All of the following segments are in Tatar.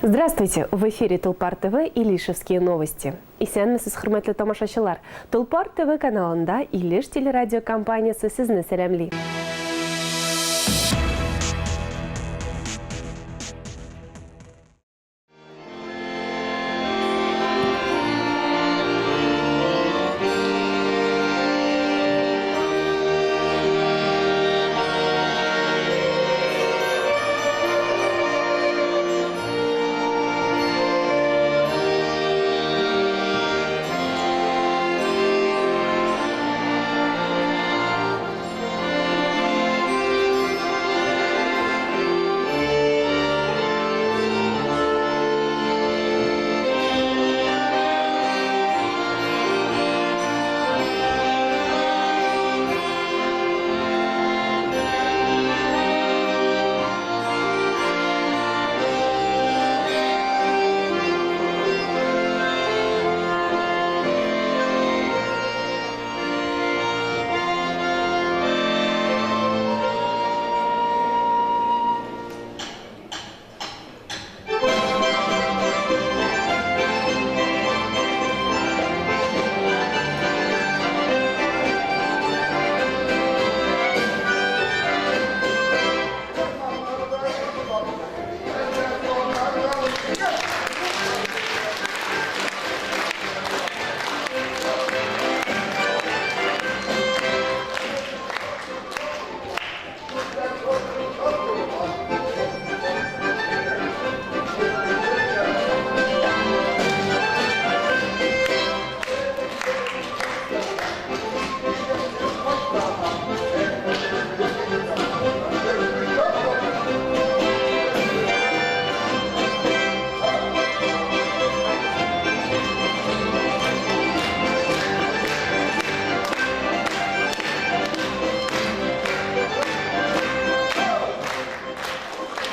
Здравствуйте! В эфире Тулпар ТВ Илишевские новости. Исәнмесез, хөрмәтле тамашачылар! Тулпар ТВ каналында Илеш телерадиокомпаниясе сезне сәламли.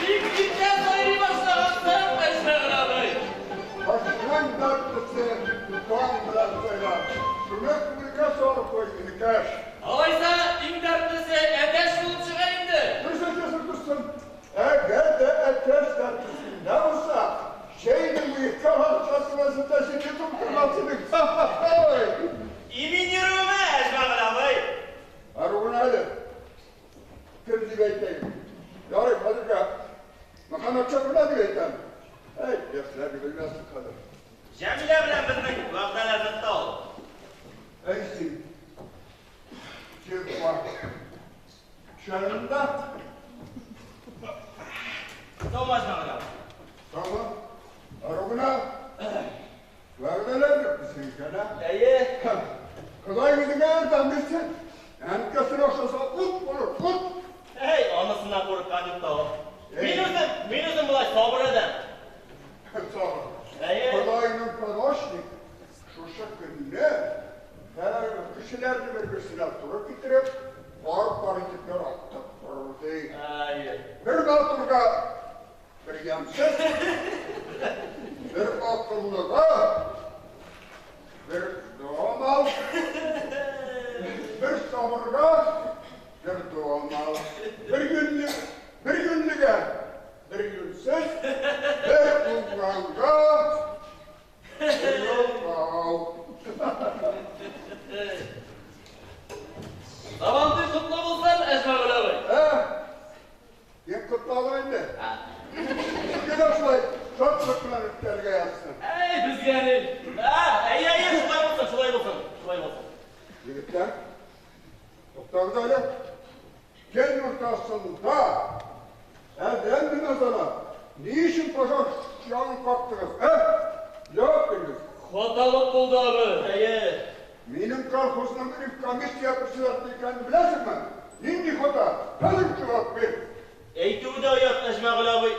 Бик иртә сайрый башлагансың, Әшмәгъл абый. Башның дәртлесе таң белән сайрар. Шуны күңелгә салып куй, энекәш. Алайса, иң дәртлесе әтәч булып чыга инде. Дөрес әйтәсең, дустым. Әгәр дә әтәч дәртлесендә булса, чәйнең мыекка барып чәчеләсен дә сине туктырмас идек. Ха-ха-хай! Имин йөрүеме, Әҗмәгөл абый? Ару гына әле. Кем дип әйтәйем? Ярый, хәзергә Мөхәммәтша гына дип әйтәм. Әй, яшьләрне белмәссең хәзер. Җәмилә белән безнең вәгъдәләр нык та ул. Әй син, Чиркуа. Чынында? Саумы, Әҗмәгөл абый? Саумы? Ару гына. Вәгъдәләр юк икән, ә? Әйе. Ходай үзеңә ярдәм бирсен. Әнкәсен охшаса ут булыр, ут. Әй, анысыннан курыккан юк та ул. Мин үзем, мин үзем болай сабыр адәм. Сабыр. Әйе. Ходайның помощник шушы көнне кешеләрне бер-берсенә туры китереп, пар-пар итеп яраттып торды. Әйе. Бер матурга, бер ямьсез, бер акыллыга, бер дуамал, бер сабырга, бер дуамал, бер юньле, бер юньлегә, бер юньсез, бер уңганга, бер ялкау. Сабантуй котлы булсын, Әҗмәгөл абый. Ә? Кем котлады инде? Сезгә дә шулай шатлык белән үткәрергә язсын. Әй, безгә ни? Ә, әйе, әйе, шулай булсын, шулай булсын, шулай булсын. Егетләр, туктагыз әле. Төн уртасында адәм бинасына ни өчен пожар чаңын кактыгыз, ә? Җавап бирегез. Хаталык булды, абый. Әйе. Минем колхозның ревкомиссия председателе икәнен беләсеңме? Нинди хата? Хәзер җавап бир. Әйтүе дә оят, Әҗмәгөл абый.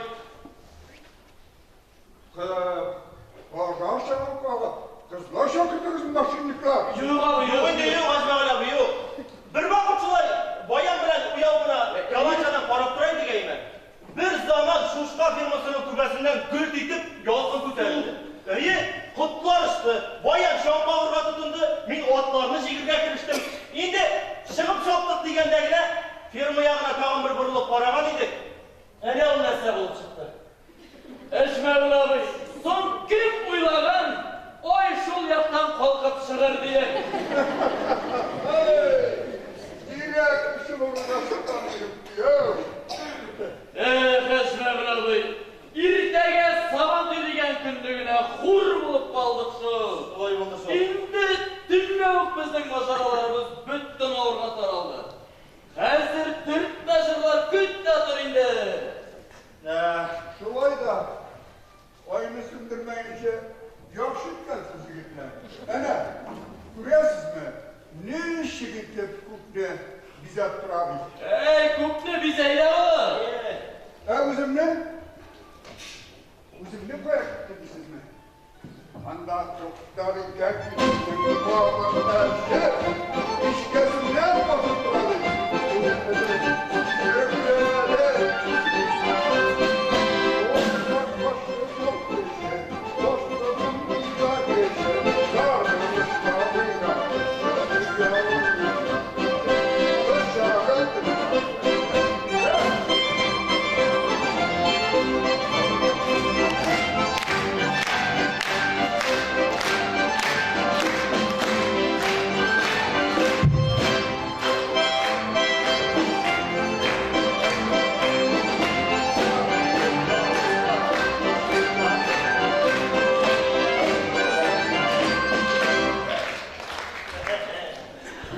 Пожар чаңын кагып, кызларча көтегез, мошенниклар. Юк, абый, Юк инде, юк, Әҗмәгөл абый, юк. Бервакыт шулай Баян белән уяу гына каланчадан карап тора идек әйме. Бер заман Шушка фермасының түбәсеннән гөлт итеп ялкын күтәрелде. Әйе, котлар очты. Баян чаң кагырга тотынды, мин атларны җигергә керештем. Инде чыгып чаптык дигәндә генә ферма ягына тагын бер борылып караган идек. Әнә ул нәрсә булып чыкты. Әшмәгүл абый, соң кем уйлаган, ай шул яктан калкып чыгыр дигән. Тирәк кеше булуга чыккан минем кияү. Эх, Әшмәгүл абый, иртәгә Сабантуй дигән көнне генә хур булып калдык шул. Шулай булды шул. Инде төнлә үк безнең маҗараларыбыз бөтен авылга таралды. Хәзер төртмә җырлар көт тә тор инде. Шулай да айны сүндермәенчә яхшы иткәнсез, егетләр. Әнә, күрәсезме, ничек итеп күкне бизәп тора бит. Әй, күкне бизәй дә ул. Ә үземне кая китте дисезме? Анда туктар икән килгән бабам әже, ишкәсеннән басып тора бит.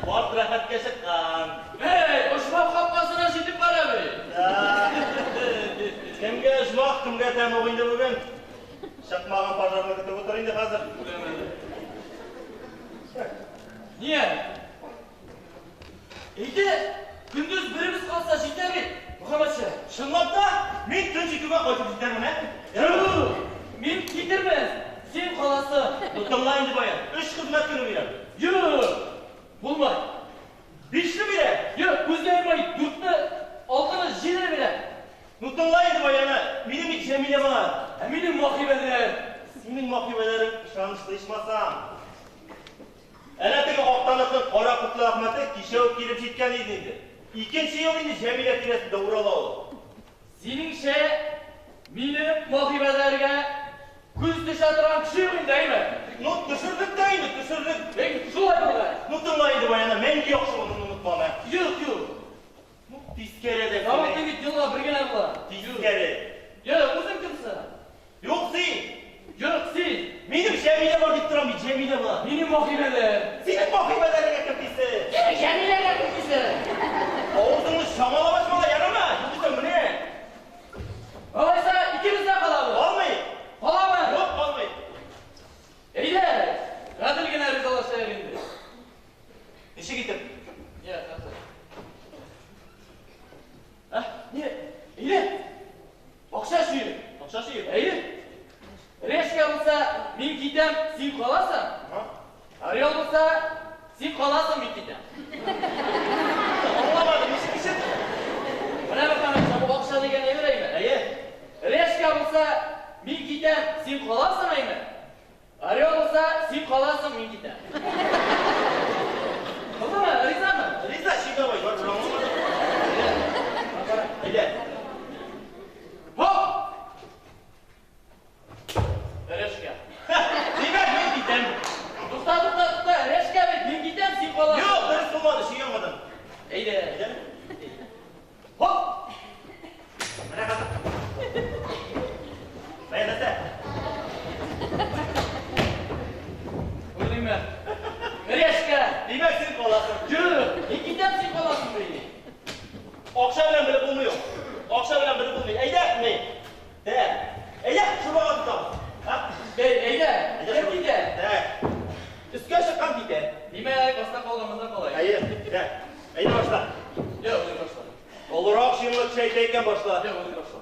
Карт рәхәткә чыккан. Эй, оҗмах капкасына җитеп бара бит. Кемгә оҗмах, кемгә тәмуг инде бүген. Чыкмаган пожарны көтеп утыр инде хәзер. Ния? Әйдә, көндез беребез калса җитә бит, Мөхәммәтша. Чынлап та, мин төн җитүгә кайтып җитәрмен, ә? Юк, мин китермен, син каласың. Ну, тыңла инде, Баян. Өч хезмәт көне бирәм. Юк, булмай. Бишне бирәм. Юк, күзгә йомай, дүртне, алтыны, җидене бирәм. Ну, тыңла инде, Баян, ә. Минем бит Җәмилә бар. Ә минем Махибәләр. Синең Махибәләрең ышанычлы ичмасам. Әнә теге Актанышның кара кутлы Әхмәте кичә үк килеп җиткән иде инде. Икенче ел инде Җәмилә тирәсендә урала ул. Синеңчә, минем Махибәләргә күз төшә торган кеше юк инде, әйме? Ну, төшердек тә инде, төшердек. Бик шулай булгач. Ну, тыңла инде, Баян, мәңге яхшылыгыңны онытмам, ә. Юк, юк. Ну, тискәре дә Сабантуй син. бит елга бер генә була. Тискәре. Юк, үзең кемсең? Юк, син. Юк, син. Минем Җәмилә бар дип торам бит, Җәмилә бар. Минем Махибәләр. Синең Махибәләреңә кем тисен? Синең Җәмиләгә кем тисен? Авызыңны чамалап ачма да, ярамы? Югыйсә менә. Алайса, икебез дә калабыз. Калмый. Каламы? Юк, калмый. Әйдә, гадел генә ризалашайык инде. Ничек итеп? Я, хәзер. Ә, не, әйдә. Акча чөеп. Акча чөеп. Әйе. Решка булса, мин китәм, син каласың. Орел булса, син каласың, мин китәм. Аңламадым, ничек, ничек? Менә Мөхәммәтша, бу акча дигән әйбер әйме? Әйе. Решка булса, мин китәм, син каласың әйме? Орел булса, син каласың, мин китәм. Булдымы? Ризамы? Риза, чик давай, бар, бер аңламадым. Әйдә. Хоп! Решка. Димәк, мин китәм. Тукта, тукта, тукта, решка бит, мин китәм, син каласың. Юк, дөрес булмады, чик яңадан. Әйдә. Әйдә. Хоп! Менә хәзер. Баян, нәрсә? Күрдеңме? Решка! Димәк, син каласың. Юк, мин китәм, син каласың бит. Акча белән белеп булмый ул. Акча белән белеп булмый. Әйдә, ни? Дә. Әйдә, шурбага тотабыз. Ха? Бәй, әйдә, кем китә? Дә. Өскә чыккан китә. Димәк, аста калган монда калай. Әйе, дә. Әйдә башла. Юк, үзең башла. Олырак чынлы кеше әйтә икән, башла. Юк, үзең башла.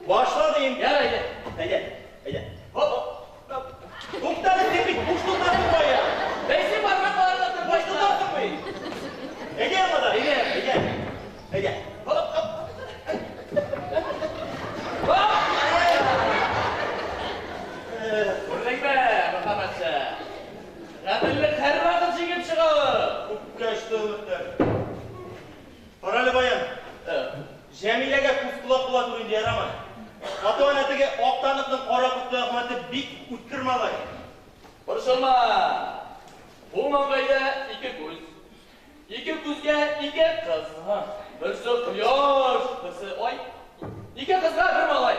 Башла дим. Ярар, әйдә. Әйдә, әйдә. Хоп! Туктале, син бит буш тотасың бая. Бәй, син бармакларыңны Буш тырпайтма. тотасың бит. Әйдә яңадан. Әйдә. Әйдә. Әйдә. Хоп, хоп. Хоп! Күрдеңме, Мөхәммәтша? Гаделлек һәрвакыт җиңеп чыга ул. Күпкә очты өметләр. Карале, Баян. Җәмиләгә күз колак була күр инде, ярамы? Аты әнә теге Борчылма. Бу маңгайда ике күз. Ике күзгә ике кыз. Берсе кояш, берсе ай. Ике кызга бер малай.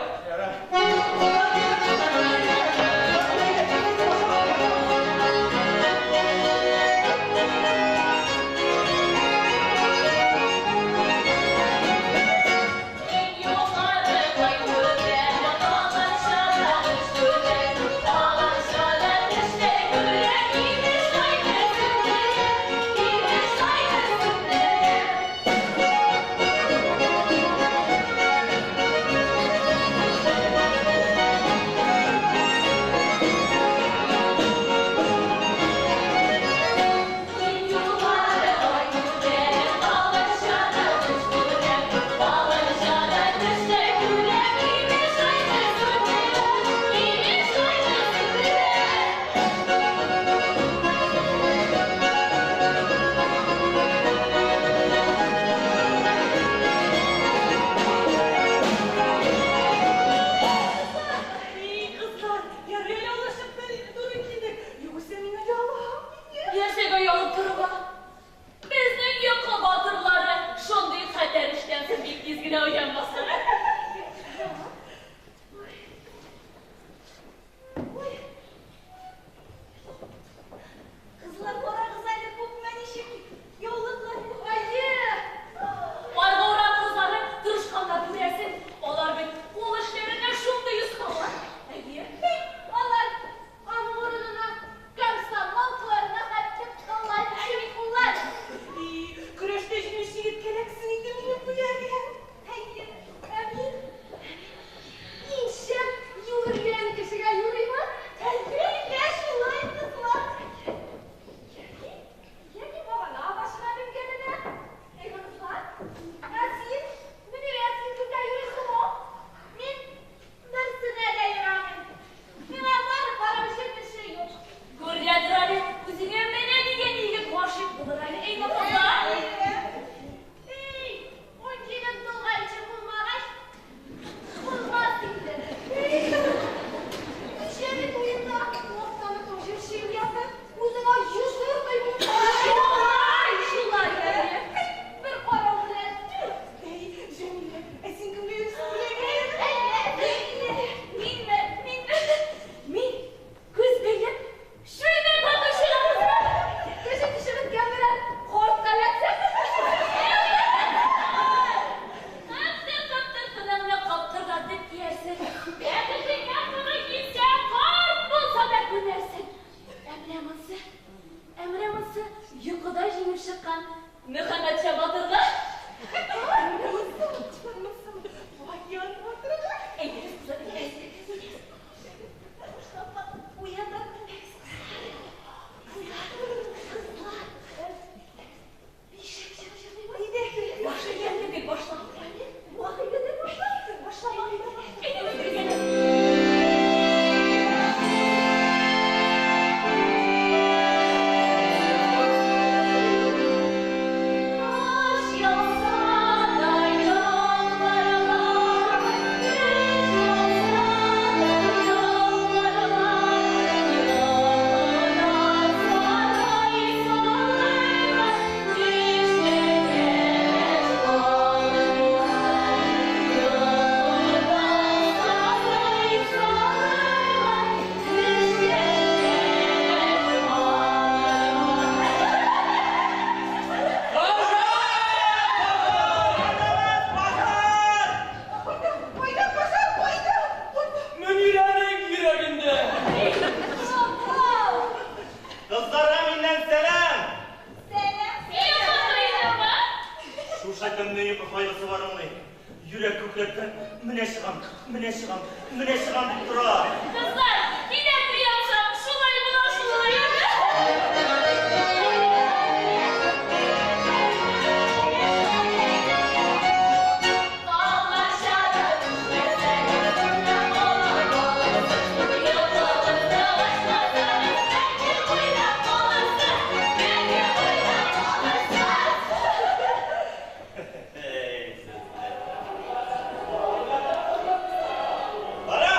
Бара,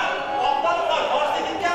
Акбалыклар, Фарсы киткән.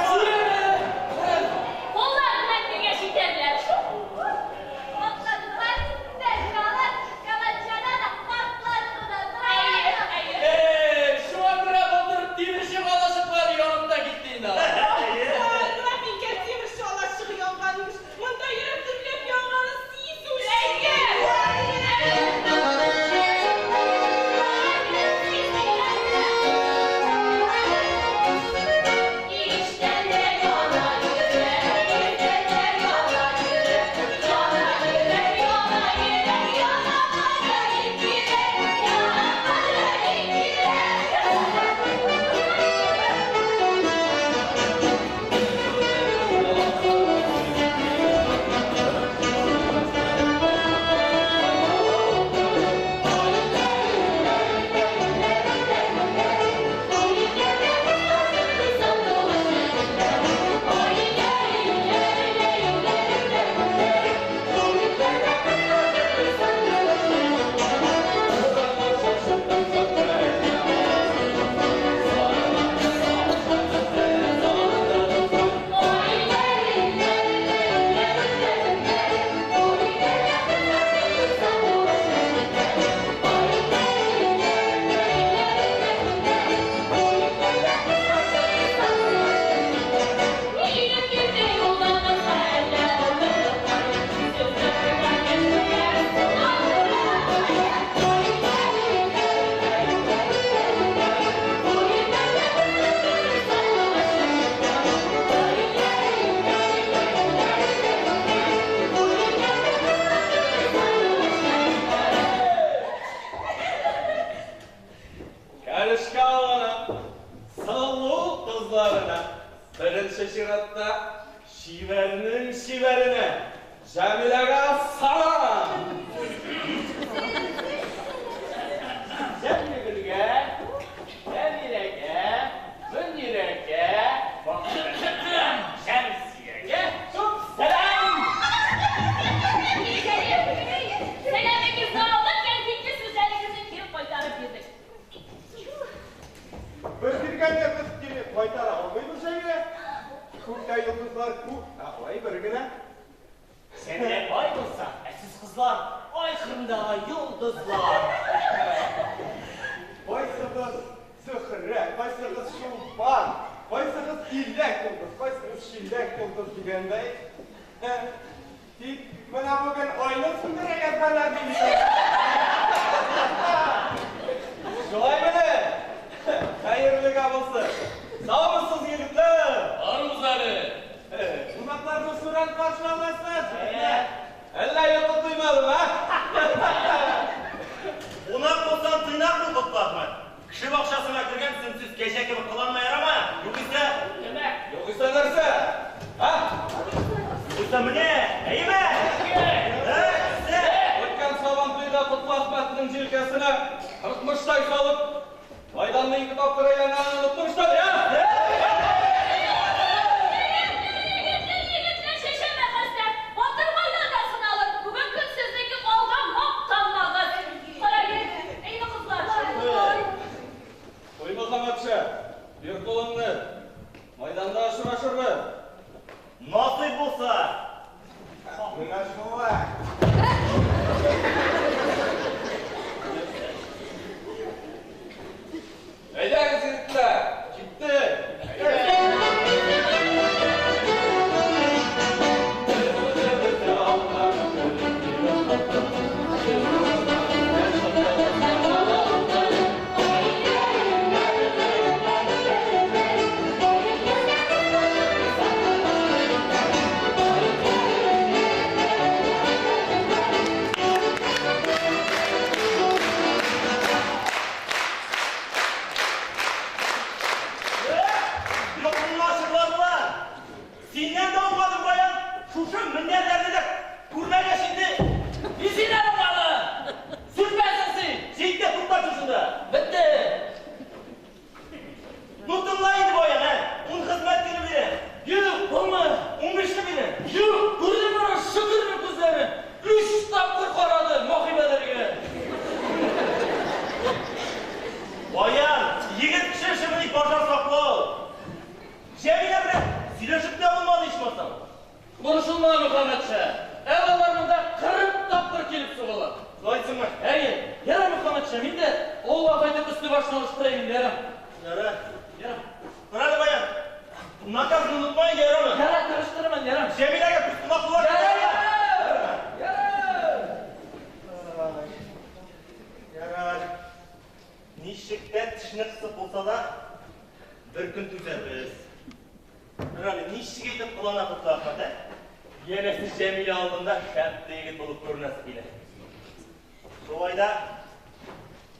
Беренче чиратта чибәрнең чибәренә, Җәмиләгә салам! Җәмлегөлгә, Җәмиләгә, Мөнирәгә, Шәмсиягә күп сәлам! Сәламегезне алдык, кәнфитле сүзләрегезне кире кайтарып бирдек. Без биргәнне без кире кайтара алмыйбыз, Җәмилә. Күктә йолдызлар күп, ә ай бер генә. Сәндә ай булса, ә сез кызлар ай кырындагы йолдызлар. Кайсыгыз Зөһрә, кайсыгыз Чулпан, кайсыгыз Иләк йолдыз, кайсыгыз Чиләк йолдыз дигәндәй. Тик менә бүген айны сүндерә язганнар димсең. Шулаймыни? Хәерлегә булсын. Саумысыз, егетләр? Бармыз әле. Кунакларны сүрән каршы аласыз. Әллә йокы туймадымы, а? Кунак булсаң, тыйнак бул, Котлы Әхмәт. Кеше бакчасына кергән сөмсез кәҗә кебек кыланма, ярамы? Югыйсә, Югыйсә нәрсә? А? Югыйсә менә, әйеме? Нәрсә? Үткән Сабан туйда Котлы Әхмәтнең җилкәсенә кырыкмыштай салып, Майданны ике тапкыр әйләнгәнен оныттың, что ли, а? Егетләр, егетләр, чәчән бәхәсләр. Батыр майданда сыналыр. Бүген көн сезнеке, алда мактанмагыз. Карагыз, әйме кызлар. Куй, Мөхәммәтша, бир кулыңны. Майданда очрашырбыз. Насыйп булса. Менә шулай. Әйдәгез, егетләр, киттек. Якынлашырлар. Синнән дә уңмадым, Баян. Шушы мендәрләрне дә күрмәгәч инде. Ни синнән уңмады? Сүрпәсең син. Җитте, тукта шушында. Бетте. Ну тыңла инде, Баян, ә? 10 хезмәт көне бирәм. Юк, булмый. 15-не бирәм. Юк, күрдем моны, Шөкернең күзләрен. 3 тапкыр карады Маһибәдәргә. Баян, егет кеше эше пожар саклау. Җәмилә белән сөйләшеп тә булмады ичмасам. Борчылма, Мөхәммәтша. Әле алар монда 40 тапкыр килеп сугыла. Шулайсыңмы? Әйе, яра, Мөхәммәтша, мин дә авылга кайтып өсте башын алыштырайм инде, яра. Яра. Яра. Тор әле, Баян. Наказны онытма инде, ярамы? Яра, тырыштырмын, яра. Җәмиләгә күз колак була. Яра, яра. Яра. Ярар. Ничек тә тешне кысып булса да, бер көн түзәрбез. Әле ничек итеп кылана Котлы Әхмәт, ә? Янәсе Җәмилә алдында шәп егет булып күренәсе килә. Шулай да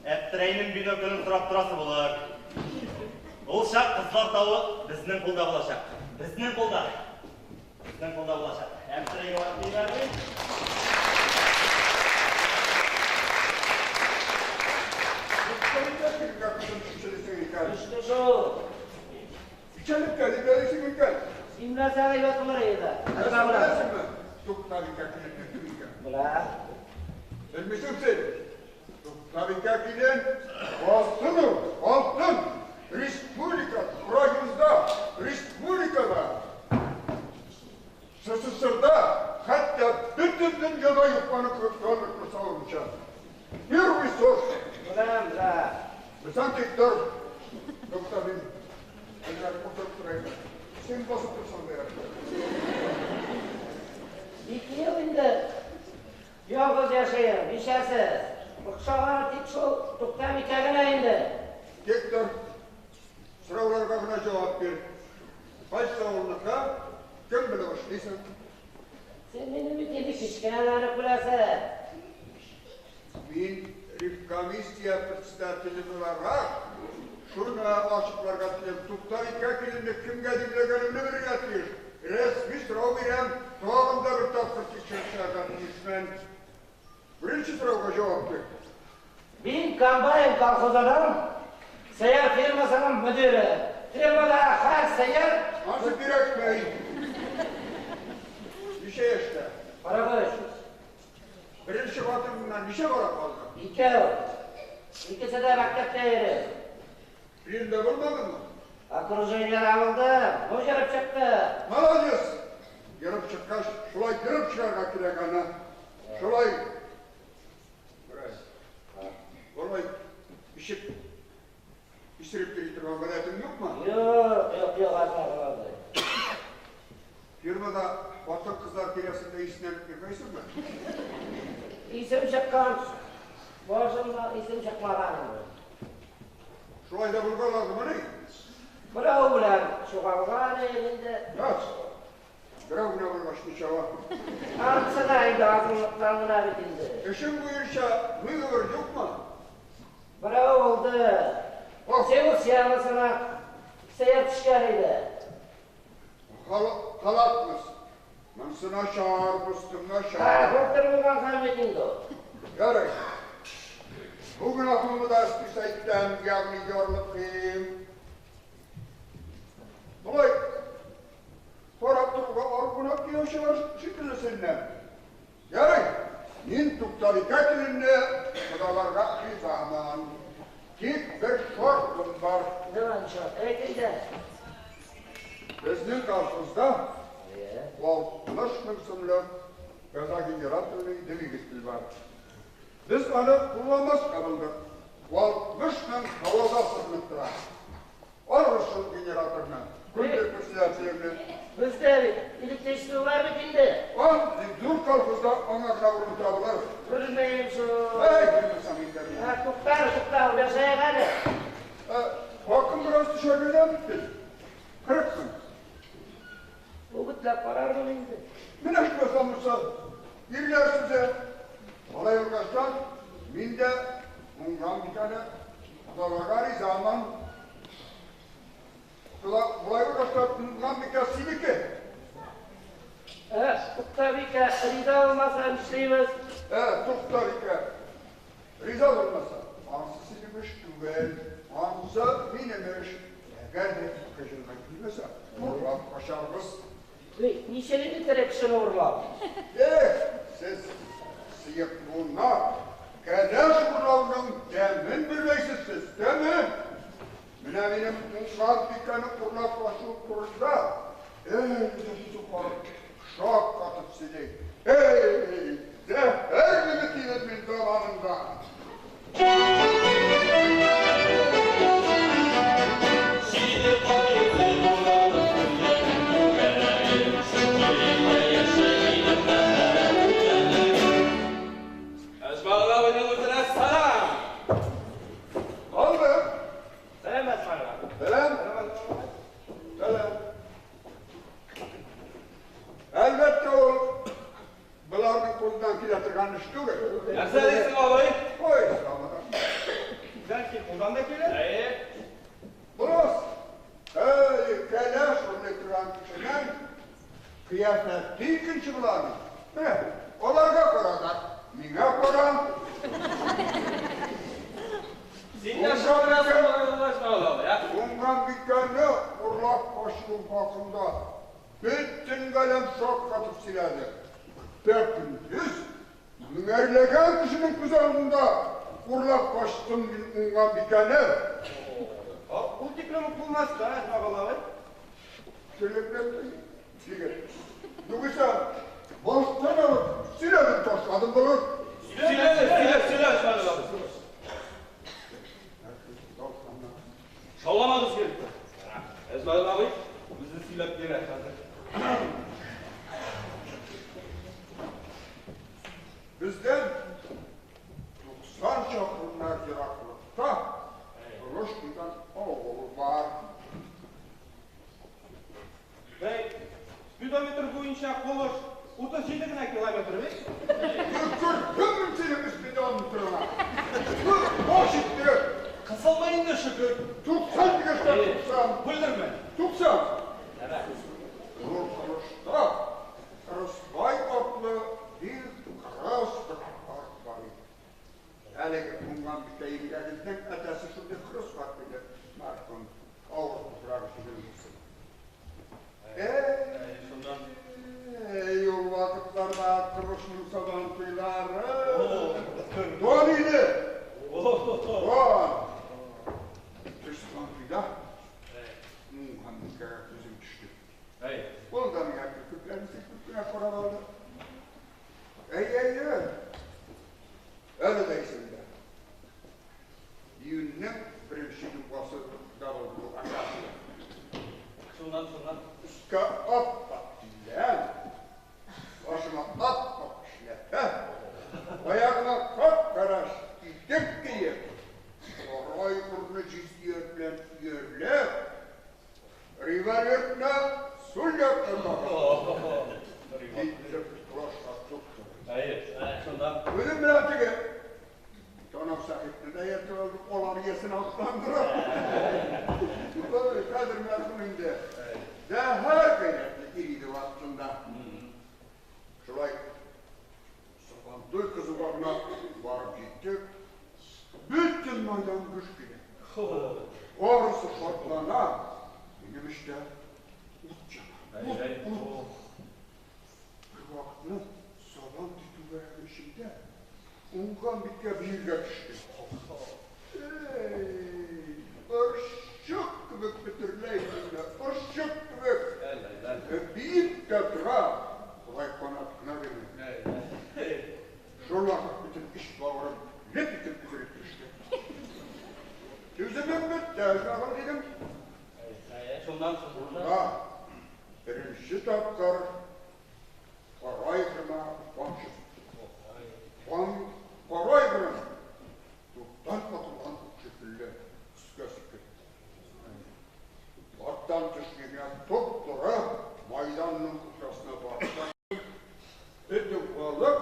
Әптерәйнең биноклен сорап торасы булыр. Ул чак кызлар тавы безнең кулда булачак. Безнең кулда. Безнең кулда булачак. Әптерәйгә барып җибәрмим. Күптән кергә кызым төшересең икән. Төште шул. Печәнлеккә җибәрәсең икән. Син беләсең әйбәт булыр иде. Нәрсә беләсеңме? Туктабикә киленне кем икән? Белә. Белмисең син. Туктабикә килен алтын ул, алтын. Республика, районда, республикада, СССРда, хәтта бөтен дөньяда юк аны кебек салымча. Первый сорт. Беләм, беләм. Белсәң тик тор. Тукта мин. Әзрәк утырып торайым. Син басып торсаң да ярар. 2 ел инде ялгыз яшәем, ничәсез. Охшаганы тик шул Туктабикә генә инде. Тик тор. Сорауларга гына җавап бир. Кайсы авылныкы, кем белеп эшлисең? Син мине бит инде кечкенәдән үк беләсең. Мин ревкомиссия председателе буларак Шуны ачыкларга телим. Туктабикә киленне кемгә димләгәнемне белергә тиеш. Рәсми сорау бирәм, тагын да бер тапкыр тикшереп чыгарга тиешмен. Беренче сорауга җавап бир. Мин Комбайн колхозының сыер фермасының мөдире. Фермада һәр сыер... Ансы кирәкми. Ничә яшьтә? 43. Беренче хатыныңнан ничә бала калды? Икәү. Икесе дә мәктәптә йөри. Өендә булмадыңмы? Окружениедә булдым. Бу ерып чыкты. Молодец! Ерып чыккач, шулай ерып чыгарга кирәк аны. Шулай. Бераз. Болай ишек исереп йөри торган гадәтең юкмы? Юк, юк, юк, Әсмагул абый. Фермада хатын-кызлар тирәсендә иснәнеп йөрмәйсеңме? Исем чыккан, башымда исем чыкмаган инде. Шулай да булгаладымыни? Берәү белән чуалган инде. Яз. Берәү генә булгач ничава. Анысы да инде азгынлыктан гына бит инде. Эшең буенча выговор юкмы? Берәү булды. Сеус янысына сыер төшкән иде. Халатмыз. Монысы начар, дустым, начар. Ха, доктор булган хәл бит инде. Ярый. Бу гөнаһымны да списать итәм, ягъни ярлыкыйм. Болай карап торуга арып кына килүчеләр шикелле синнән. Ярый, мин Туктабикә киленне кодаларга ризамын. Тик бер шартым бар. Нинди шарт? Әйт инде. Безнең колхозда 60 мең сумлык газогенераторный двигатель бар. Без аны кулланмаска булдык. 60 мең һавада сырынып тора. Алыгыз шул генераторны, күндер председателеңне. Бездә бит электричество бар бит инде. Ал, зур колхозда аңа гына урын табылыр. Күрмим шул. Әй, күрмәсәң инде. Тукта, тукта, уйлашайык әле. Хакым бераз төшәргә дә бит. 40 мең. Үгетләп карармын инде. Менә шулай булса, ирләр сүзе. Алай булгачтан, мин дә уңган бит әле. Кодаларга ризамын. Болай булгачтан, уңган бикә синеке. Туктабикә риза булмаса нишлибез? Туктабикә риза булмаса, анысы синең эш түгел, анысы минем эш. Әгәр дә ике җылга килмәсә, урлап качарбыз. Ничек инде тере кешене урлап? Эх, сез сыек буыннар, кәләш урлауның тәмен белмәйсез сез, тәмен! Менә минем уңган бикәне урлап качу турында, эй, сүзе карап, шак катып сөйли. Эй, зәһәр егет идем мин заманында! Әсмагул абыйның үзенә сәлам. Алды. Сәлам, Әсмагул абый. Сәлам. Сәлам. Әлбәттә ул боларның кулыннан килә торган эш түгел. Нәрсә дисең, абый? Ой, сорамадым. Бәлки кулдан да килә? Әйе. Булмас. Әй, кәләш урлый торган кешенең кыяфәте икенче була. Менә, аларга кара да, миңа кара. Син дә шаурасың, Әсмагул абый, ә? Уңган бикәне урлап качу хакында бөтен галәм шак катып сөйләде. Көпә-көндез меңәрләгән кешенең күз алдында урлап качтым мин уңган бикәне. Ул тиклем үк булмас та, Әсмагул абый. Сөйләп егет. Югыйсә, баштан алып сөйләдем ташладым булыр. Сөйлә, сөйлә, сөйлә, Әсмагул абый. Шауламагыз кирәк. Әсмагул абый, үзе сөйләп бирә хәзер. Бездән 90 чакрымнар ераклыкта Колыш дигән авыл бар. Бәй, спидометр буенча Колыш 37 генә километр бит. Төкердем мин синең спидометрыңа. Баш иттереп. Кысылма инде, шөкер. 90. Бүлдермә. 90. Зур Кырышта Кырысбай атлы бик кырыс бер карт бар иде. Әлеге уңган бикә еңгәгезнең әтәсе шундый кырыс карт иде, мәрхүм, авыр туфрагы җиңел булсын. Әй, шуннан. Эй, ул вакытларда Кырышның сабантуйлары дан иде. Дан. Бер сабантуйда уңган бикәгә күзем төште. Әй. Ул да миңа керфекләрен сирпеп кенә карап алды. Әй, әй, әй. Әле дә исемдә. Июньнең беренче җомгасы да булды бу акация. Шуннан, шуннан. Өскә ап-ак килгән, башыма ап-ак эшләпә, аягыма кап-кара итек киеп, сарай урыны җиз ияр белән иярләп, револьверны сул яктан тагып, китереп плашка тотты. Әйе, шуннан. Үзем белән теге Танау Сәхипне дә ияртеп алдык, алар иясен атландырып. Ой, хәзер мәрхүм инде. Зәһәр гайрәтле ир иде вакытында. Шулай Сабантуй кызуга гына барып җиттек. Бөтен майдан гөж килә. Барысы шатлана. Минем эчтә ут яна. Ут, ут. Бер вакытны Сабантуй түгәрәге эчендә уңган бикә биергә төште. Эй, орчык кебек бөтерләй мине, орчык кебек. Биеп тә тора, болай канат кына бирми. Шул вакыт бөтен эч бавырым леп итеп өзелеп төште. Түземем бетте, әжмәгыл дидем. Шуннан, шуннан. Шунда беренче тапкыр кара айгырыма камчы сукты. Кара айгырым туптан атылган ук шикелле өскә сикерде. Аттан төшми генә туп-туры майданның уртасына барып басты. Бөтен халык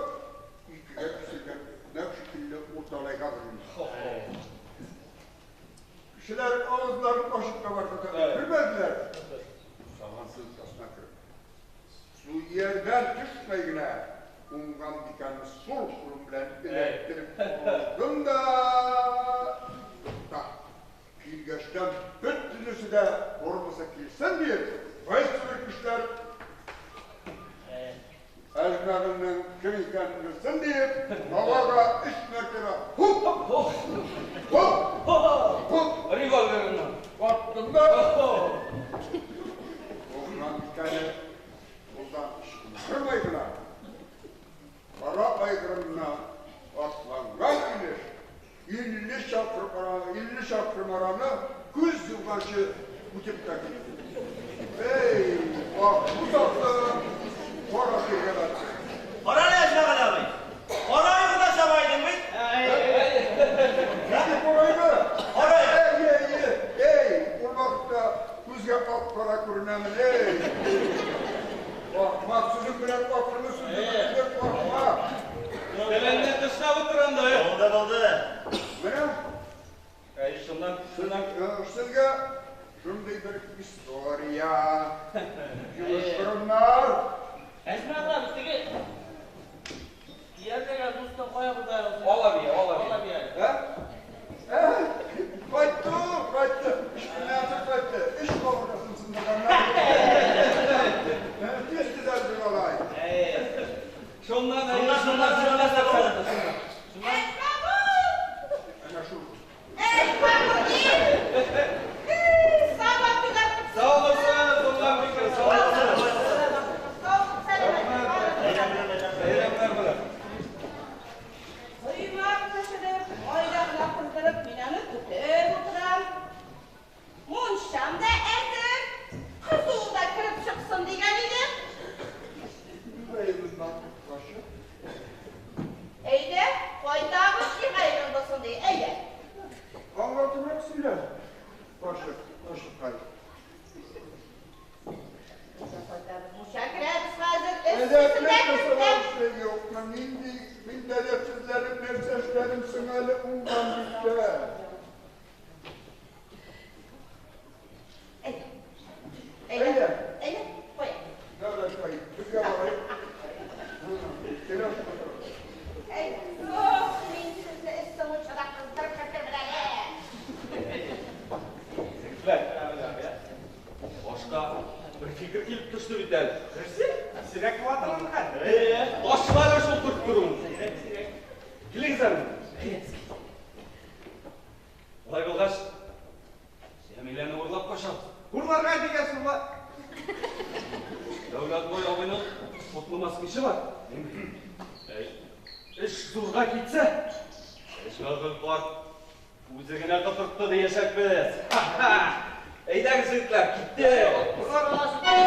икегә киселгән икмәк шикелле урталайга бүленде. Кешеләр авызларын ачып кабарга да өлгермәделәр. Сабантуй уртасына кереп, сул иярдән төшмәй генә уңган бикәне сул кулым белән эләктереп алдым да, тукта. Килгәчтән бөтенесе дә тормозы килсен диеп, кайсыбер кешеләр Әҗмәгылнең кем икәнен белсен диеп, һавага өч мәртәбә хуп, хуп, хуп Револьверыннан. аттым да, уңган бикәне кулдан ычкындырмый гына, кара айгырымны атланган килеш, 50 чакрым ара, 50 чакрым араны күз йомганчы үтеп тә китте. Эй, ак атлы кара тиргә батты. Кара әле, Әҗмәгал абый. Кара айгырда чаба идең бит. Нинди кара айгыр? Кара айгыр. Эй, эй, эй, эй, ул вакытта күзгә кап-кара күренәмен, эй. Ахмак сүзең белән акыллы сүзне бетердең, ахмак. Телеңне тешләп утыр анда. Булды, булды. Менә Әй, шуннан, шуннан. Сезгә шундый бер история. Юеш борыннар. Әҗмәгыл абый, теге иярдәгән дустың кая булды әле? Ала бия, ала бия. Ала бия. Ә? Ә? Кайтты ул, кайтты. Өч көннән соң кайтты. Өч кабыргасын сындырганнар. Тиз төзәлде малай. Шуннан, әй, Шуннан, шуннан, шуннан, шуннан нәрсә булды? Әҗмәгыл! Әнә шул. Әҗмәгыл! Сабантуйда Сау булсын, уңган бикә, сау булсын. Саулык, сәламәтлек. Бәйрәмнәр белән. Коймак пешереп, майда гына кыздырып, мин аны көтеп утырам. Мунчам да әзер. Кызуы да кереп чыксын дигән идем. Бәйрәмнәр башы. Әйдә, кайтабыз, җыйгайның булсын ди. Әйдә. Аңлатыбрак сөйлә. Башы, башыкай. Әйдә, кайтабыз. Мунча керәбез хәзер. Әдәпле Өстесен дә кертәм. кешеләр юкмы? Нинди мин әдәпсезләнеп нәрсә эшләдем соң әле, уңган бикә? төште бит әле. Нәрсә? Сирәк була торган хәл. Ташлар шул төрттерүен. Сирәк, сирәк. Килегез әле. Болай булгач, Җәмиләне урлап качабыз. Урларга дигән урлар. Дәүләтбай абыйның котлымас кеше бар. Эш зурга китсә, Ишмәгөл карт үзе генә котыртты диячәкбез. Әйдәгез, егетләр, киттек.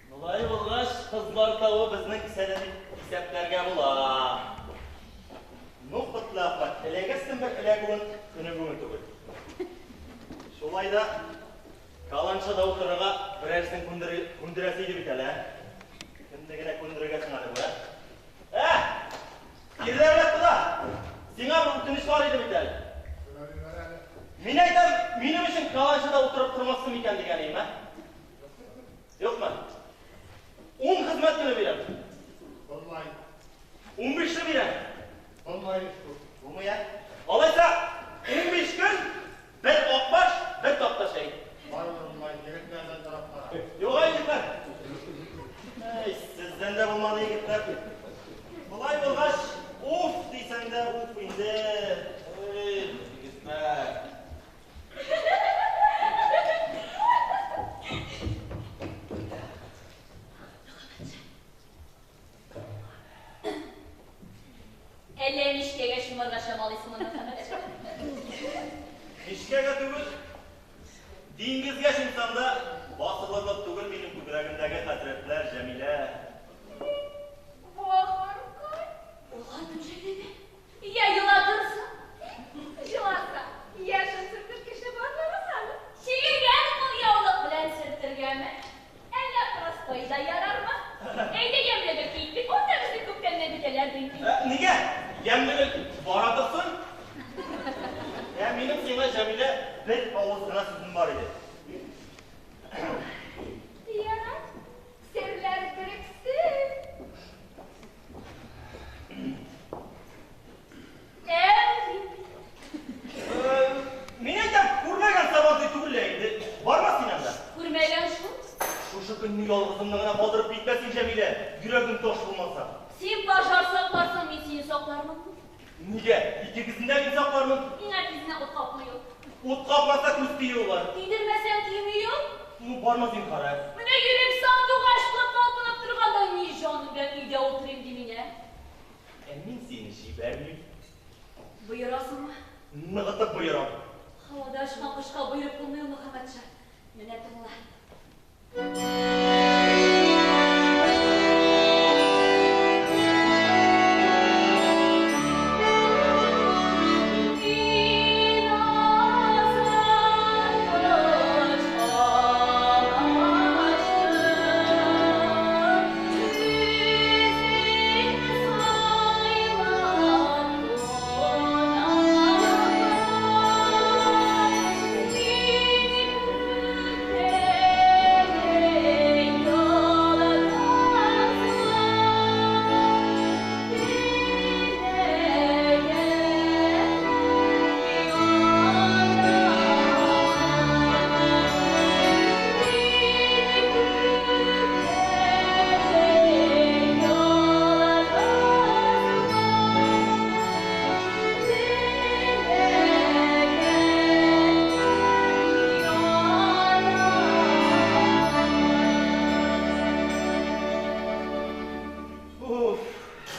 Болай булгач, кызлар тавы безнең кесәдә дип исәпләргә була. Ну, Котлы Әхмәт, эләгерсең бер эләгүен, көне бүген түгел. Шулай да каланчада утырырга берәрсен күндерәсе иде бит әле, ә? Кемне генә күндерергә соң әле бу, ә? Ә! Ирләр кода! Сиңа бер үтенеч бар иде бит әле. Мин әйтәм, минем өчен каланчада утырып тормассың микән дигән идем, ә? Юкмы? 10 хезмәт көне бирәм. Булмай. 15-не бирәм. Булмай. Булмый, ә? Алайса, 15 көн, бер акбаш, бер такта чәй. Барыбер булмай, егетләрдән сорап кара. Юк, әй, егетләр. Әй, сездән дә булмады, егетләр. Болай булгач, уф дисәң дә уф инде. Ой, егетләр. Әллә мичкәгә чумарга чамалыйсың монда, Мөхәммәтша? Мичкәгә түгел, диңгезгә чумсам да басылырлык түгел минем күкрәгемдәге хәсрәтләр, Җәмилә. Бахыркай, уладым җәләбә. Я елатырсың. Еласа, яшен сөртер кеше бармы аны? Чигелгән кулъяулык белән сөртергәме? Әллә простой да ярармы? Әйдә ямьле киттек, анда безне күптәннән көтәләр бит. Нигә? Ямьле бара торсын. Ә минем сиңа, Җәмилә, бер авыз гына сүзем бар иде. Ярар, серләр берексен. Әмин. Мин әйтәм, күрмәгән Сабантуй түгел лә инде. Барма син анда. Күрмәгән шул. Шушы көнне ялгызымны гына калдырып китмә син, Җәмилә. Йөрәгем таш булмаса. Син пожар сакларсың, мин сине саклармын. Нигә? Икегезне дә мин саклармын. Миңа тизенә ут капмый ул. Ут капмаса күз тию бар. Тидермәсәң тими ул. Ну, барма зинһар, ә. Менә йөрәк сандугач булып талпынып торганда ни җаным белән өйдә утырыйм ди мине. Ә мин сине җибәрмим. Боерасыңмы? Ныгытып боерам. Һавада очкан кошка боерып булмый ул, Мөхәммәтша. Менә тыңла. Мин азат ачтым, үзең сайлап кунакка. Мин күктәге Уф,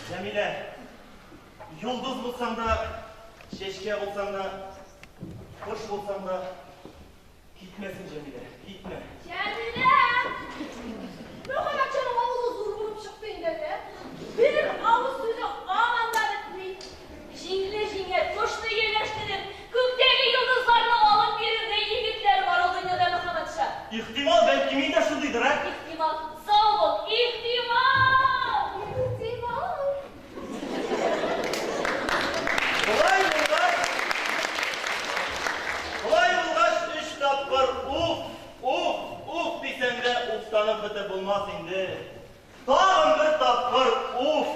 Җәмилә, йолдыз булсаң да, чәчкә булсаң да, кош булсаң да, китмәсен, Җәмилә, китмә. Җәмилә! Мөхәммәтшаның авызы зур булып чыкты инде әле. Бер авыз сүзе һаман да бетми. Җиңле җиңел, кошны ияләштереп, күктәге йолдызларны алып бирердәй егетләр бар ул дөньяда, Мөхәммәтша. Ихтимал, бәлки мин дә шундыйдыр, ә? Ихтимал, сау бул, ихтимал! булмас инде. Тагын бер тапкыр уф!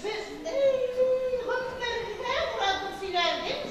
Без, гомергә уратып сөйләрдек.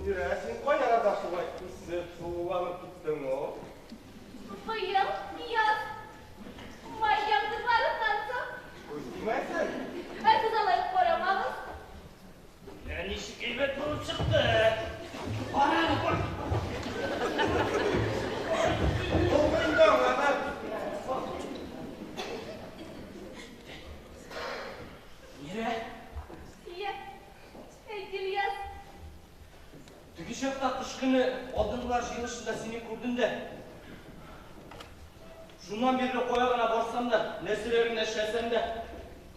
Мөнирә, син кай арада шулай үсеп, сылуланып киттең ул? Быел яз. Май яңгырларыннан соң. Күз тимәсен. Ә сез алай карамагыз. Менә ничек әйбәт булып чыкты. Кара әле, кара. Булды инде аңа да. Мөнирә. Иә. Әйт, Ильяс. Теге чакта кыш көне алдынгылар җыелышында сине күрдем дә. Шуннан бирле кая гына барсам да, нәрсәләр генә эшләсәм дә,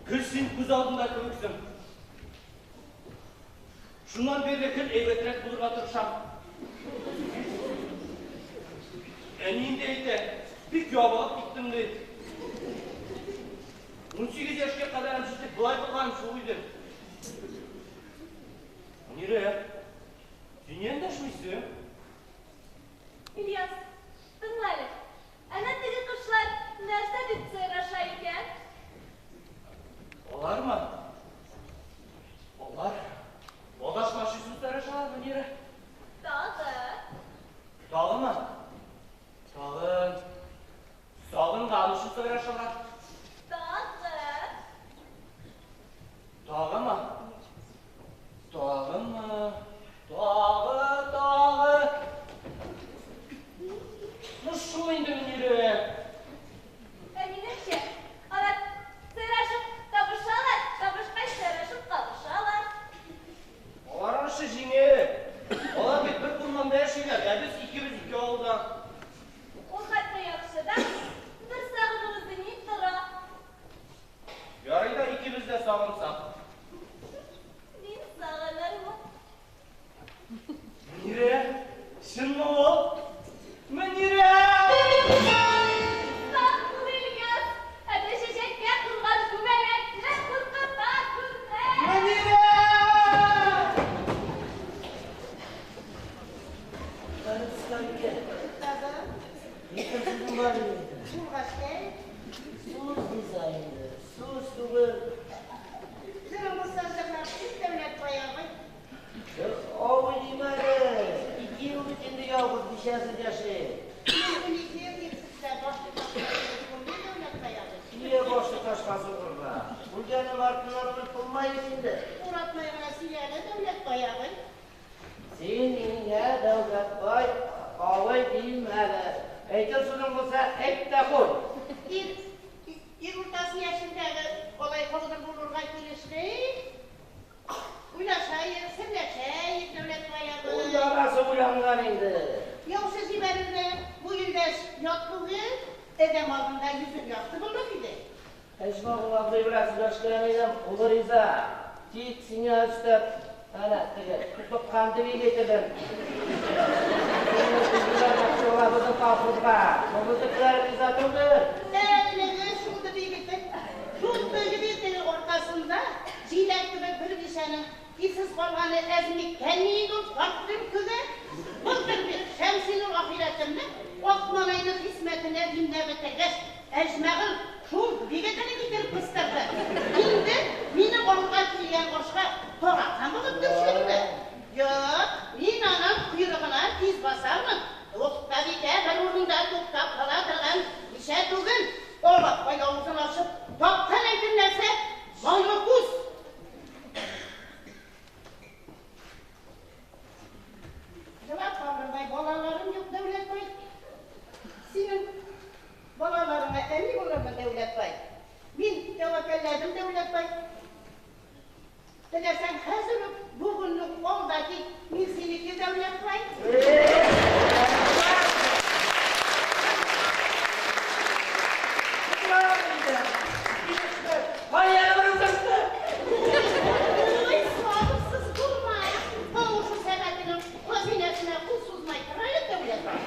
гел син күз алдында кебексең. Шуннан бирле гел әйбәтрәк булырга тырышам. Әнием дә әйтә, бик ябыгып киттем ди. 18 яшькә кадәр җитеп болай булганым шул иде. Мөнирә, син ни эндәшмисең? Ильяс, тыңла әле. Әнә теге кошлар нәрсә дип сайраша икән? Алармы? Алар адашмас өчен сайрашалар, Мөнирә. Тагы. Тагымы? Тагын. Сагынган өчен сайрашалар. Тагы. Тагымы? Тагымы? Тагы, тагы. Ну шул инде, Мөнирә. Ә минемчә, алар сайрашып табышалар, табышкач сайрашып кавышалар. Аларның эше җиңел. Алар бит бер урманда яшиләр, ә без икебез ике авылда. Ул хәтта яхшы да, бер сагыну үзе ни тора. Ярый да икебез дә сагынсак. Мин сагынырмын. Мөнирә, чынмы ул? Мөнирә! Сак бул, Ильяс. Әнә чәчәккә кунган күбәләкне куркыта күрмә. Мөнирә! Тагы. Әйтер сүзем бар иде. Булгач әйт. Сүз дизайны, сүз түгел. Җырың булса җырлап кит, Дәүләтбай абый. Абый димә әле. 2 ел бит инде ялгыз бичәсез яши. Мин 12 ел ирсездә башы ташка сугылмый, Дәүләтбай абый. Нигә башы ташка сугырга? Үлгәнем артыннан үлеп булмый бит инде. Уратмай гына сөйлә әле, Дәүләтбай абый. Син миңа Дәүләтбай абый димә әле. Әйтер сүзең булса, әйт тә куй. Ир уртасы яшендәге алай калгыр булырга килешми. Уйлашайык, серләшәек, Дәүләтбай абый. Ул ярасы уйланган инде. Яучы җибәрергә бу илдәш ят түгел, адәм алдында йөзең якты булыр иде. Әҗмәгул абзый белән сөйләшкән идем, ул риза. Тик сиңа өстәп, әнә теге тоткан двигателен. Безнең колхозга. Безнекеләр риза түгел. Әлеге шул двигатель, шул двигатель аркасында җиләк кебек бер бичәнең ирсез калганы әз микән инде ул карт төлкегә? Былтыр бит Шәмсинур ахирәтемне ак малайның хисмәтенә димләп бетергәч, Әҗмәгул шул двигателен китереп кыстырды. Инде минем алга килгән ашка таракан булып төшерде. Юк, мин аның койрыгына тиз басармын. Туктабикә бер урында туктап кала торган бичә түгел. Алакай авызын ачып, тапкан әйтер нәрсә, майлы күз. Елап калырдай балаларым юк, Дәүләтбай. Синең балаларыңа әни булырмын, Дәүләтбай. Мин тәвәккәлләдем, Дәүләтбай. Теләсәң хәзер үк, бүген үк ал да кит, мин синеке, Дәүләтбай. Ой, сабырсыз булма. Тавышы сәгатенең хазинәсенә кул сузмай тор әле, Дәүләтбай.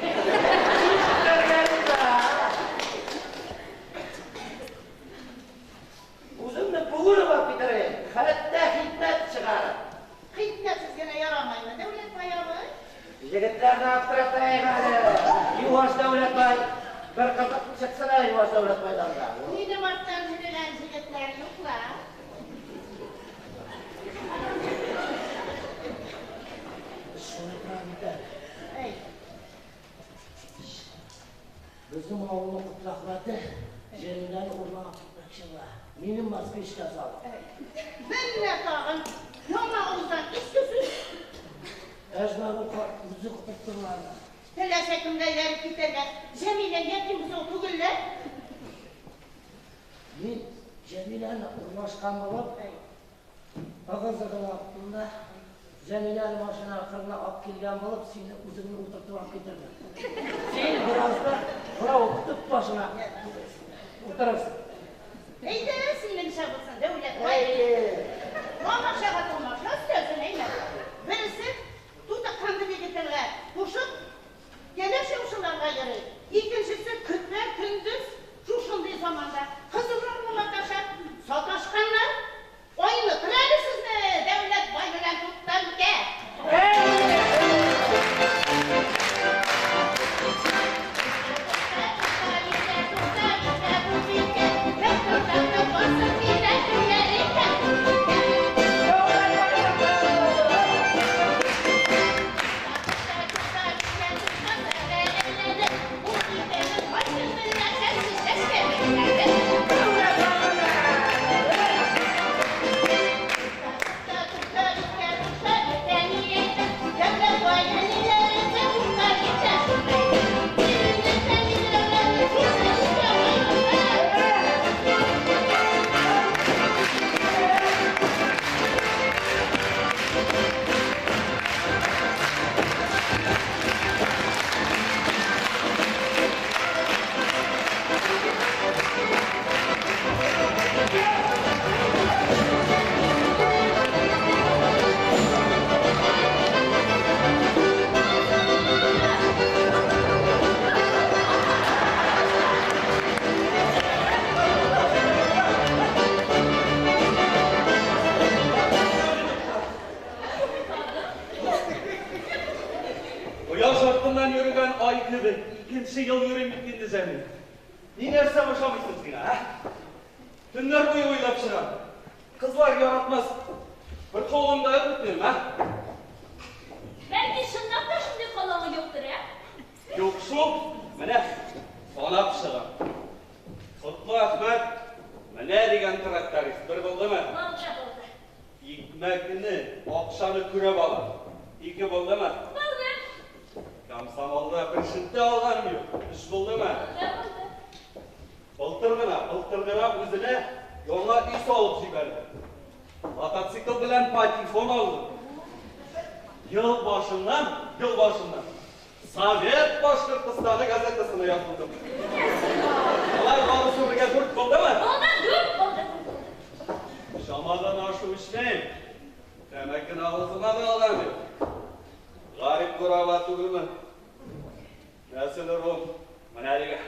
Үземне бүген үк алып китерәм. Хәтта хикмәт чыгарып. Хикмәтсез генә ярамаймы, Дәүләтбай абый? Егетләрне аптыратайык әле. Юаш Дәүләтбай. Бер кызык чыксын әле Юаш Дәүләтбайдан да. Минем арттан йөргән егетләр юк ла. Эш Шулай тора бит әле. Әй. Безнең авылның Котлахмәте Җәмиләне урлап китмәкче була. Минем москвичка салып. Менә тагын яңа авыздан иске сүз. Әҗмәгүл карт үзе котырттылар. Теләсә кемгә ияреп китәргә. Җәмилә ятим бозау түгел лә. Мин Җәмиләне урлашкан булып, ыгы-зыгыны аттым да, Җәмиләне машина кырына алып килгән булып, сине үзеңне утыртып алып китердем. Син беразда берәү төп башына утырырсың. Әйдә, синеңчә булсын, Дәүләтбай. Тамашага тамаша өстәлсен, әйме. Берсе тутыккан двигательгә кушып, кәләш яучыларга йөри. Икенчесе көпә көндез шушындый заманда кызылларны маташа, саташканнар. Айнытыр әле сезне, Дәүләтбай белән Туктамбикә. Кояш артыннан йөргән ай кебек икенче ел йөрим бит инде, Җәмил. Ни нәрсә ошамыйсың сиңа, ә? Төннәр буе уйлап чыгам. Кызлар яратмас бер кулым да юк бит минем, ә? Бәлки чынлап та шундый калаңы юктыр, ә? Юк шул, менә санап чыгам. Котлы Әхмәт менә дигән тракторист, бер булдымы? Булды, булды. Икмәкне, акчаны көрәп ала. Ике булдымы? Булды. Комсомолда бер шелтә алганым юк. Өч булдымы? Булды, булды. Былтыр гына, былтыр гына үзенә яңа өй салып җибәрде. Мотоцикл белән патефон алды. Ел башыннан, ел башыннан Совет Башкортостаны газетасына язылдым. Алар барысы бергә дүрт булдымы? Булды, дүрт булды, дүрт булды. Чамадан ашу эчмим. Тәмәкене авызыма да алам юк. Гарип гораба түгелмен. Нәсел ыру менә дигән.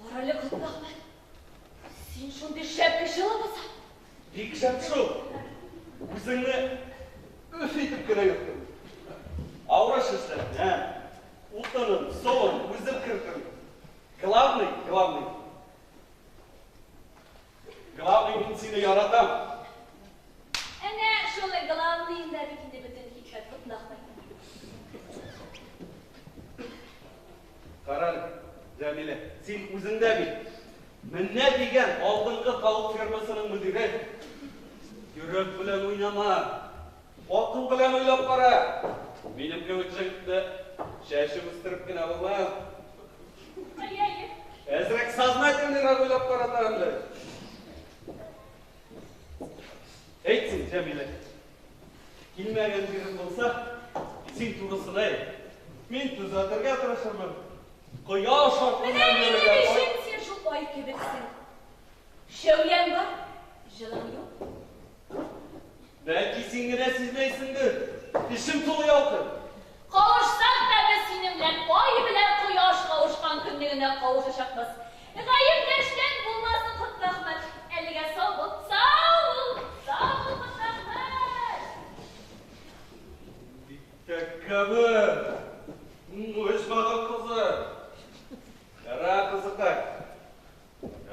Бар әле, Котлахмәт. Син шундый шәп кеше лабаса. Бик шәп шул. Үзеңне өф итеп кенә йөртәм. Авырыш эшләтмәм. Утынын, суын үзем кертермен. Главный, главный. Главный, мин сине яратам. Әнә шул главныйында бит инде бөтен хикмәт, Котлахмәт. Кара әле, Җәмилә, син үзең дә бит. Менә дигән алдынгы тавык фермасының мөдире. Йөрәк белән уйнама. Акыл белән уйлап кара. Минем кебек җегетне чәчеп үстереп кенә булмас. Әйе, әйе. Әзрәк сознательныйрак уйлап кара тагын бер. Әйт син, Җәмилә. Килмәгән җирең булса, син турысын әйт. Мин төзәтергә тырышырмын. Кояш Менә артыннан минем йөрергә өчен син шул ай кебексең. Шәүләң бар, җылың юк. Бәлки син генә сизмәйсеңдер. Эчем тулы ялкын. Кавышсак та без синең белән ай белән кояш кавышкан көнне генә кавышачакбыз. Гаепләшкән булмасын, Котлахмәт. Әлегә сау бул. Сау бул. Сау бул, Котлахмәт. Бик тәкәббер. Оешмаган кызы. Кара, кызыкай.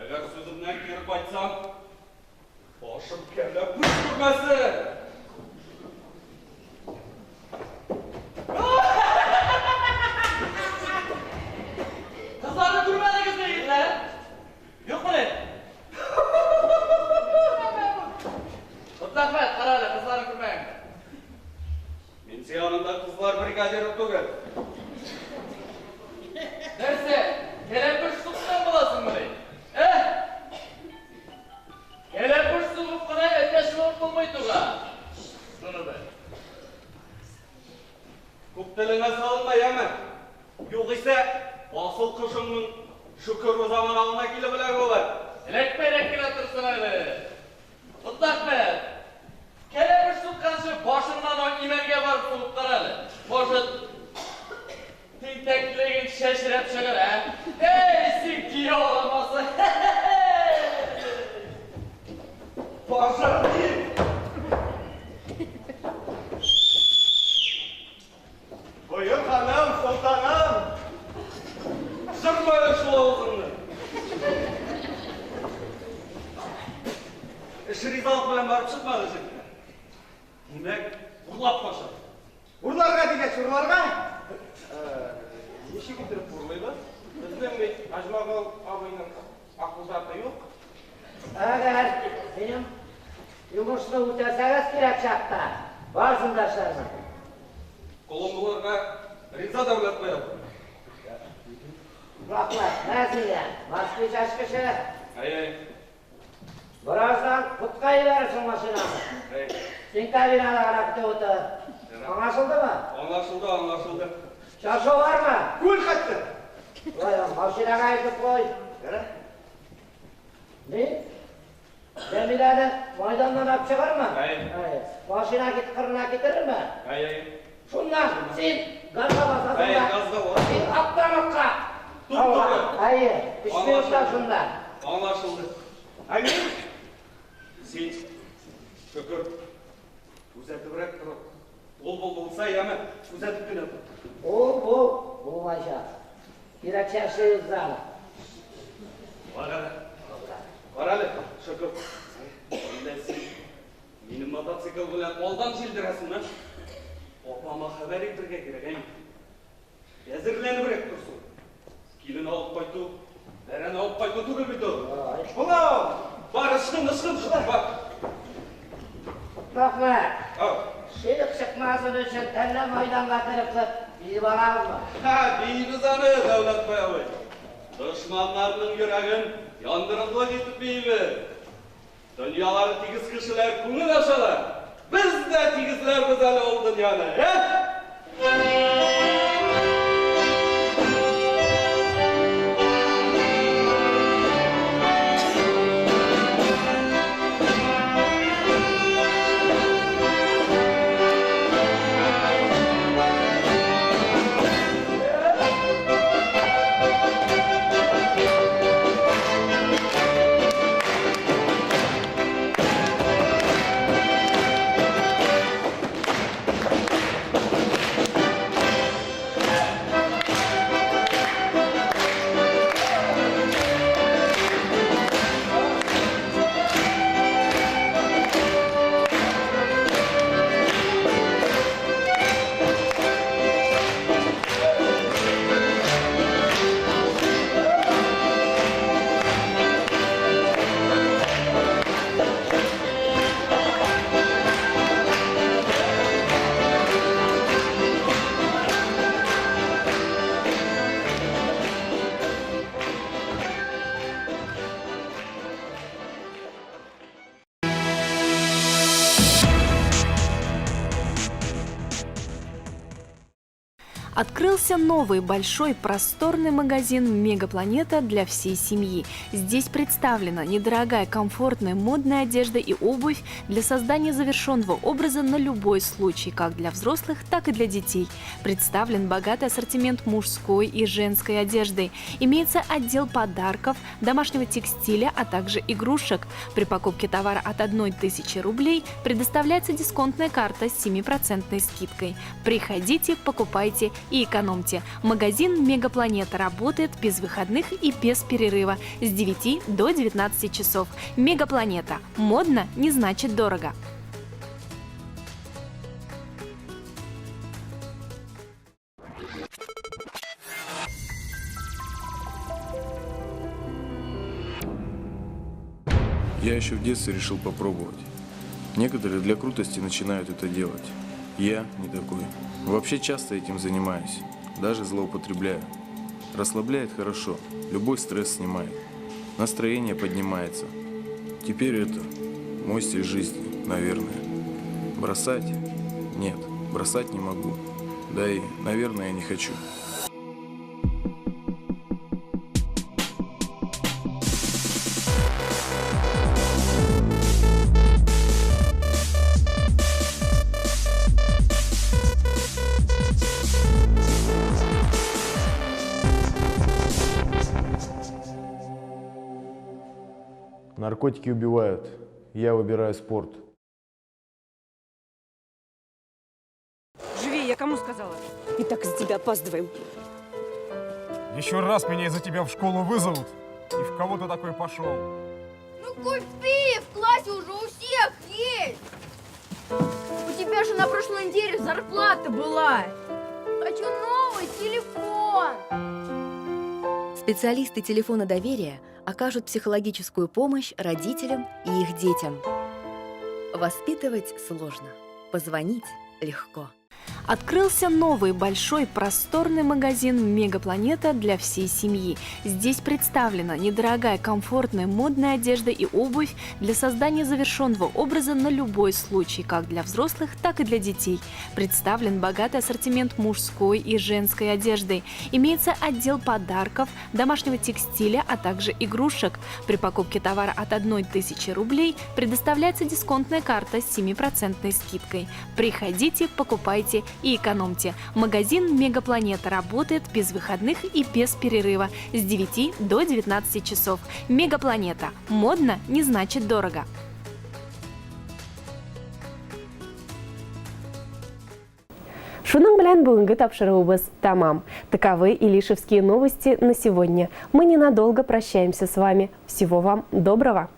Әгәр сүземнән кире кайтсам, башым кәллә күз күрмәсен. Мин синең янында кызлар бригадиры түгел. Нәрсә, кәләпүш суккан буласыңмыни? Ә? Кәләпүш сугып кына әтәч булып булмый, туган. Шуны бел. Күп телеңә салынма, яме. Югыйсә, асыл кошыңның Шөкер заман алдына килеп эләгү алай. Эләкмәйрәк кенә торсын әле. Котлахмәт, кәләпүш сукканчы башыңнан ук имәнгә барып сугып кара әле. Может, тинтәклегең чәчрәп чыгар, ә? Эй, син кияү аламасы! Пожарник! Боек ханым, солтаным! Сырма әле шул авызыңны! Эш ризалык белән барып чыкмады шикелле. Димәк, урлап кача. Урларга дигәч, урларга! Ничек итеп урлыйбыз? Безнең бит Аҗмагыл абыйның акбузаты юк. Әгәр минем йомышны үтәсәгез кирәк чакта, барысын да эшләрмен. Колым булырга риза, Дәүләтбай абый. Рәхмәт, Нәзилә, Москвич ачкычы. Әй, әй. Бераздан хутка җибәрерсең машинаны. Әй. Син кабинада гына көтеп утыр. Аңлашылдымы? Аңлашылды, аңлашылды. Чаршау бармы? Күл хәтта. Ой, машинага әйтеп куй. Ни? Җәмиләне майданнан алып чыгармы? Әй. Әй. Машина кит кырына китерерме? Әй, әй. Шуннан син газга басасың Әй, да. газга бас. Син аптырамакка. Туп-туры. Әйе, 3 минуттан шунда. Аңлашылды. Ә мин? Син, Шөкер, күзәтебрәк тор. Ул-бу булса, яме, күзәтеп кенә тор. Ул бу булмаячак. Кирәкчә эшлибез әле. Бар әле. Бар әле, Шөкер. Әллә син минем мотоцикл белән алдан җилдерәсеңме? Апама хәбәр итәргә кирәк, әйме? Әзерләнебрәк торсын. Килен алып кайту, бәрән алып кайту түгел бит ул. Була ул. Бар, ычкын, ычкын, Шөкер, бар. Рәхмәт. Ау. Шыйык чыкмасын өчен әллә майданга кереп биеп алабызмы? Ха, биибез аны, Дәүләтбай абый. Дошманнарның йөрәген яндырырлык итеп биибез. Дөньялары тигез кешеләр күңел ачалар. Без дә тигезләрбез әле ул дөньяны, ә? Открылся новый большой просторный магазин «Мегапланета» для всей семьи. Здесь представлена недорогая, комфортная, модная одежда и обувь для создания завершенного образа на любой случай, как для взрослых, так и для детей. Представлен богатый ассортимент мужской и женской одежды. Имеется отдел подарков, домашнего текстиля, а также игрушек. При покупке товара от 1000 рублей предоставляется дисконтная карта с 7% скидкой. Приходите, покупайте и экономьте. Магазин «Мегапланета» работает без выходных и без перерыва с 9 до 19 часов. «Мегапланета». Модно не значит дорого. Я еще в детстве решил попробовать. Некоторые для крутости начинают это делать. Я не такой. Вообще часто этим занимаюсь. Даже злоупотребляю. Расслабляет хорошо. Любой стресс снимает. Настроение поднимается. Теперь это мой стиль жизни, наверное. Бросать? Нет, бросать не могу. Да и, наверное, не хочу. Наркотики убивают. Я выбираю спорт. Живее, я кому сказала? И так из-за тебя опаздываем. Еще раз меня из-за тебя в школу вызовут. И в кого ты такой пошел? Ну купи, в классе уже у всех есть. У тебя же на прошлой неделе зарплата была. Хочу новый телефон. Специалисты телефона доверия окажут психологическую помощь родителям и их детям. Воспитывать сложно, позвонить легко. Открылся новый большой просторный магазин «Мегапланета» для всей семьи. Здесь представлена недорогая, комфортная, модная одежда и обувь для создания завершенного образа на любой случай, как для взрослых, так и для детей. Представлен богатый ассортимент мужской и женской одежды. Имеется отдел подарков, домашнего текстиля, а также игрушек. При покупке товара от 1000 рублей предоставляется дисконтная карта с 7% скидкой. Приходите, покупайте и экономьте. Магазин «Мегапланета» работает без выходных и без перерыва с 9 до 19 часов. «Мегапланета». Модно не значит дорого. Шуның белән бүгенге тапшыруыбыз тәмам. Таковы Илишевские новости на сегодня. Мы ненадолго прощаемся с вами. Всего вам доброго!